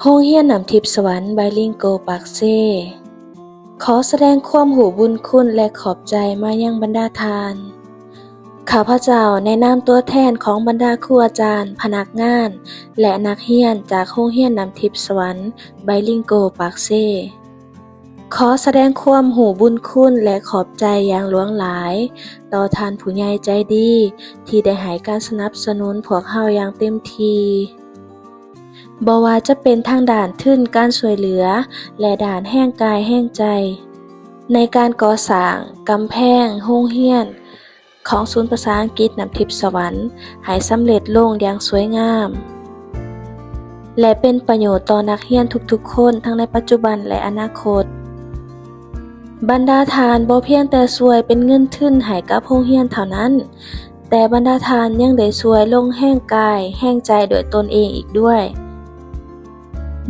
ໂຮງຮຽນນ້ຳທິບສະຫວັນໄບລິງໂກປາກເຊ ຂໍສະແດງຄວາມຮູ້ບຸນຄຸນ ແລະ ຂອບໃຈມາຍັງບັນດາທ່ານ. ຂ້າພະເຈົ້າໃນນາມຕົວແທນຂອງບັນດາຄູອາຈານ, ພະນັກງານ ແລະ ນັກຮຽນຈາກໂຮງຮຽນນ້ຳທິບສະຫວັນໄບລິງໂກປາກເຊ ຂໍສະແດງຄວາມຮູ້ບຸນຄຸນ ແລະ ຂອບໃຈຢ່າງຫຼວງຫຼາຍຕໍ່ທ່ານຜູ້ໃຫຍ່ໃຈດີ ທີ່ໄດ້ໃຫ້ການສະໜັບສະໜູນພວກເຮົາຢ່າງເຕັມທີ່. ບໍ່ວ່າຈະເປັນທາງດ້ານທຶນການຊ່ວຍເຫຼືອ ແລະ ດ້ານແຮງກາຍແຮງໃຈ ໃນການກໍ່ສ້າງກຳແພງໂຮງຮຽນຂອງສູນພາສາອັງກິດນ້ຳທິບສະຫວັນໃຫ້ສຳເລັດລົງຢ່າງສວຍງາມ ແລະ ເປັນປະໂຫຍດຕໍ່ນັກຮຽນທຸກໆຄົນ ທັງໃນປັດຈຸບັນ ແລະ ອະນາຄົດ. ບັນດາທ່ານບໍ່ພຽງແຕ່ຊ່ວຍເປັນເງິນທຶນໃຫ້ກັບໂຮງຮຽນເທົ່ານັ້ນ, ແຕ່ບັນດາທ່ານຍັງໄດ້ຊ່ວຍລົງແຮງກາຍແຮງໃຈດ້ວຍຕົນເອງອີກດ້ວຍ.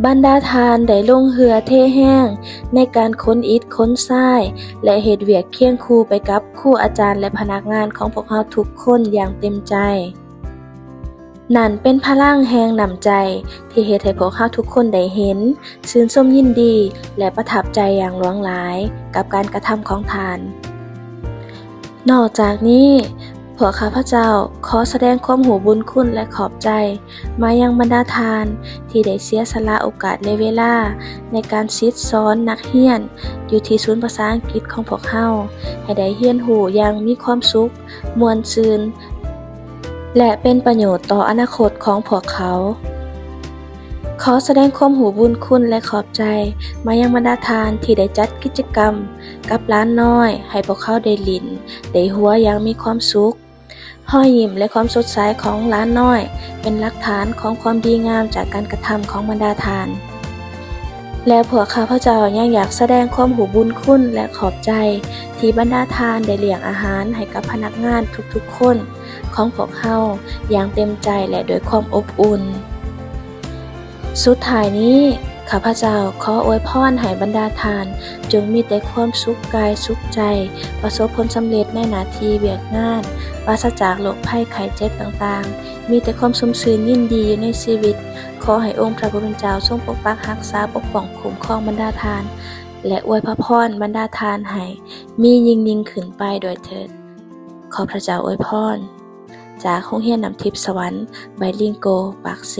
ບັນດາທ່ານໄດ້ລົງເຫື່ອເທແຮງໃນການຂົນອິດຂົນຊາຍ ແລະ ເຮັດວຽກຄຽງຄູ່ໄປກັບຄູອາຈານ ແລະ ພະນັກງານຂອງພວກເຮົາທຸກຄົນຢ່າງເຕັມໃຈ. ນັ້ນເປັນພະລັງແຫ່ງນ້ຳໃຈທີ່ເຮັດໃຫ້ພວກເຮົາທຸກຄົນໄດ້ເຫັນ, ຊື່ນຊົມຍິນດີ ແລະ ປະທັບໃຈຢ່າງຫຼວງຫຼາຍກັບການກະທຳຂອງທ່ານ. ນອກຈາກນີ້, ພວກຂ້າພະເຈົ້າຂໍສະແດງຄວາມຮູ້ບຸນຄຸນ ແລະ ຂອບໃຈມາຍັງບັນດາທ່ານທີ່ໄດ້ເສຍສະຫຼະໂອກາດ ແລະ ເວລາໃນການສິດສອນນັກຮຽນຢູ່ທີ່ສູນພາສາອັງກິດຂອງພວກເຮົາ ໃຫ້ໄດ້ຮຽນຮູ້ຢ່າງມີຄວາມສຸກ, ມ່ວນຊື່ນ ແລະ ເປັນປະໂຫຍດຕໍ່ອະນາຄົດຂອງພວກເຂົາ. ຂໍສະແດງຄວາມຮູ້ບຸນຄຸນ ແລະ ຂອບໃຈມາຍັງບັນດາທ່ານທີ່ໄດ້ຈັດກິດຈະກຳກັບຫຼານນ້ອຍ ໃຫ້ພວກເຂົາໄດ້ຫຼິ້ນ, ໄດ້ຫົວຢ່າງມີຄວາມສຸກ. ຮອຍຍິ້ມ ແລະ ຄວາມສົດໃສຂອງຫຼານນ້ອຍ ເປັນຫຼັກຖານຂອງຄວາມດີງາມຈາກການກະທຳຂອງບັນດາທ່ານ. ແລະ ພວກຂ້າພະເຈົ້າຍັງຢາກສະແດງຄວາມຮູ້ບຸນຄຸນ ແລະ ຂອບໃຈທີ່ບັນດາທ່ານໄດ້ລ້ຽງອາຫານໃຫ້ກັບພະນັກງານທຸກໆຄົນຂອງພວກເຮົາຢ່າງເຕັມໃຈ ແລະ ດ້ວຍຄວາມອົບອຸ່ນ. ສຸດທ້າຍນີ້, ຂ້າພະເຈົ້າຂໍອວຍພອນໃຫ້ບັນດາທ່ານຈົ່ງມີແຕ່ຄວາມສຸກກາຍສຸກໃຈ, ປະສົບຜົນສຳເລັດໃນໜ້າທີ່ວຽກງານ, ປາສະຈາກໂລກໄພໄຂ້ເຈັບຕ່າງໆ, ມີແຕ່ຄວາມຊຸ່ມຊື່ນຍິນດີຢູ່ໃນຊີວິດ. ຂໍໃຫ້ອົງພະຜູ້ເປັນເຈົ້າຊົງປົກປັກຮັກສາ, ປົກປ້ອງຄຸ້ມຄອງບັນດາທ່ານ ແລະ ອວຍພະພອນບັນດາທ່ານໃຫ້ມີຍິ່ງໆຂຶ້ນໄປດ້ວຍເທີ້ນ. ຂໍພະເຈົ້າອວຍພອນ. ຈາກໂຮງຮຽນນ້ຳທິບສະຫວັນ ໄບລິງໂກ ປາກເຊ.